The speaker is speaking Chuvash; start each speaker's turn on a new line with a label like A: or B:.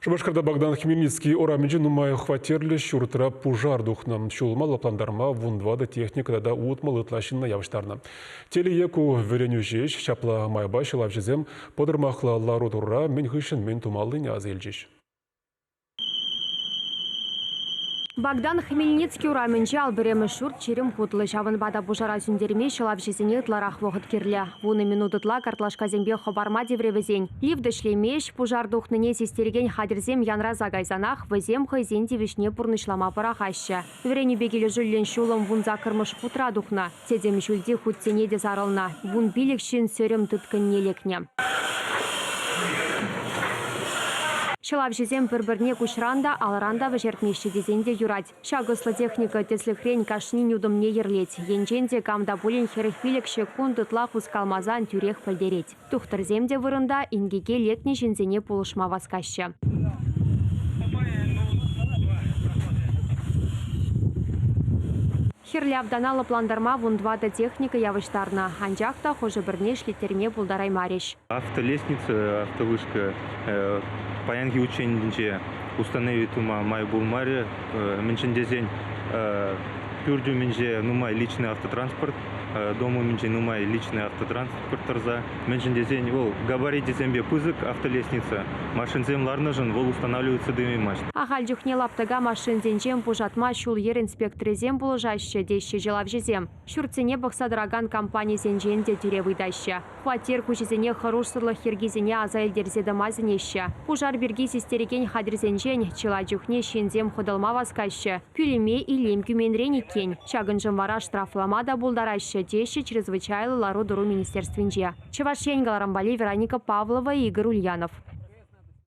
A: Шупашкарта Богдан Хмельницкий урамӗнче нумай хваттерлӗ ҫуртра пушар тухнӑ. Ҫулӑма лӑплантарма 14 техника тата 60 ытла ҫынна явӑҫтарнӑ. Телее ку вӗренӳ ҫеҫ. Ҫапла майпа ҫӑлавҫӑсем пӑтӑрмахлӑ лару-тӑрура мӗн хыҫҫӑн мӗн тумаллине аса илчӗҫ.
B: Богдан Хмельницкий урамӗнче алпӗремӗш ҫурт 20 хутлӑ. Ҫавӑнпа та пушара сӳнтерме ҫӑлавҫӑсене ытларах вӑхӑт кирлӗ. Вунӑ минут ытла картлашкасемпе хӑпарма тиврӗ вӗсен. Лифт ӗҫлемест, пушар тухнине систерекен хатӗрсем янраса кайсанах вӗсем хӑйсен тивӗҫне пурнӑҫлама пӑрахаҫҫӗ. Вӗренӳпе килӗшӳллӗн ҫулӑм 18-мӗш хутра тухнӑ. Тӗтӗм ҫӳлти хутсене те сарӑлнӑ. 15 ҫын сӗрӗм тыткӑнне лекнӗ. Ҫӑлавҫӑсем пӗр-пӗрне куҫран та, алран та вӗҫертмеҫҫӗ тесен те юрать. Ҫак ӑслӑ техника, тӗслӗхрен, кашнин утӑмне йӗрлет. Енчен те кам та пулин 45 ҫеккунт ытла хускалмасан тӳрех пӗлтерет. Тухтӑрсем те вырӑнта инкеке лекнӗ ҫынсене пулӑшма васкаҫҫӗ. Хӗрлӗ автана лӑплантарма 14 техника явӑҫтарнӑ, анчах та хӑшӗ-пӗрне ӗҫлеттерме пултараймарӗҫ.
C: Автолестница, автовышка паянхи ученинче установить тума май пулмарӗ. Мӗншӗн тесен пӳрт умӗнче нумай личный автотранспорт, дом умӗнче нумай личный автотранспорт тӑрса. Мӗншӗн тесен вӑл габаритӗсемпе пысӑк автолестница, машинсем ларнӑшӑн вӑл устанавливаться тытӑнмасть.
B: Ахаль чухне лаптӑка машинсенчен пушатма ҫул-йӗр инспекторӗсем пулӑшаҫҫӗ, теҫҫӗ ҫӑлавҫӑсем. Ҫуртсене пӑхса тӑракан компанисенчен те тӳрев ыйтаҫҫӗ. Хваттер хуҫисене хӑрушсӑрлӑх йӗркисене аса илтерсе тӑма сӗнеҫҫӗ. Пушар пирки систерекен хатӗрсенчен чылай чухне ҫынсем хӑтӑлма васкаҫҫӗ. Пӳлӗме илем кӳменрен иккен. Ҫакӑншӑн вара штрафлама та пултараҫҫӗ, теҫҫӗ чрезвычайлӑ лару-тӑру министерствинче. Чӑваш Ен кӑларӑмпа Вероника Павлова, Игорь Ульянов.